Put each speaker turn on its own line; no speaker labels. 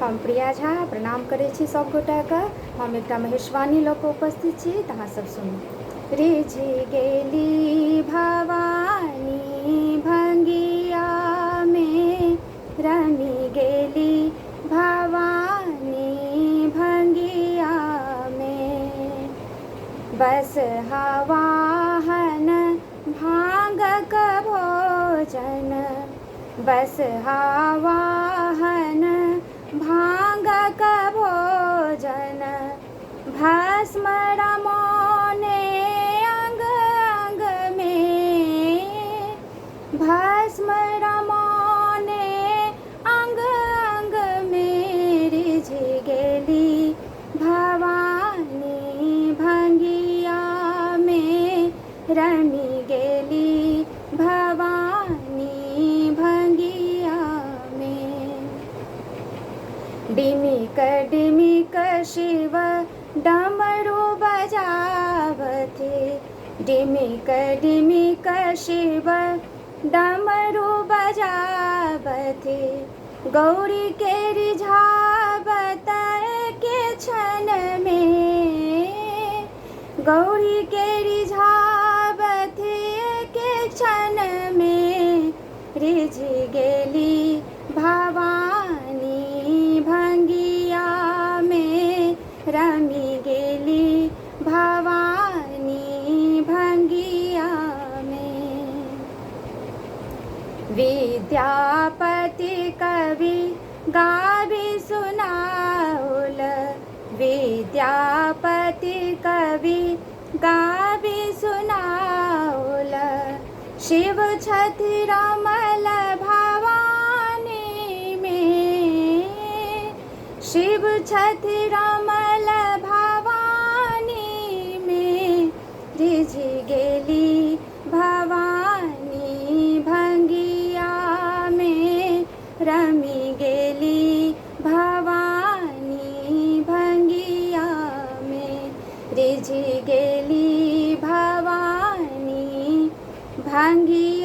हम प्रिया झा प्रणाम करै छी सभ गोटाके। हम एकटा महेशवाणी लऽ कऽ उपस्थित छी, तऽ अहाँ सब सुनू। रिझि गेली भवानी भंगियामे, रमि गेली भवानी भंगियामे। बस हवाहन भाँगक भोजन, बस हवाहन भाँगक भोजन। भस्म रमौने अंग अंग में, भस्म रमौने अंग अंग में। रिझि गेली भवानी भंगिया में, रमि गेली भवानी भंगिया में। डिमिक डिमिक शिव डमरू बजावथे, डिमिक डिमिक शिव डमरू बजावथे। गौरी के रिझावत के क्षण में, गौरी के रिझावथे के क्षण में। रिझि गेली भवानी भंगिया में, रमि गेली भवानी भंगिया में। विद्यापति कवि गाबि सुनाउल, विद्यापति कवि गाबि सुनाउल। शिव छथि रमल भवानी में, शिव छथि रमल भवानी में। रिझि गेली भवानी भंगिया में, रमि गेली भवानी भंगिया में। रिझि गेली भवानी भंगिया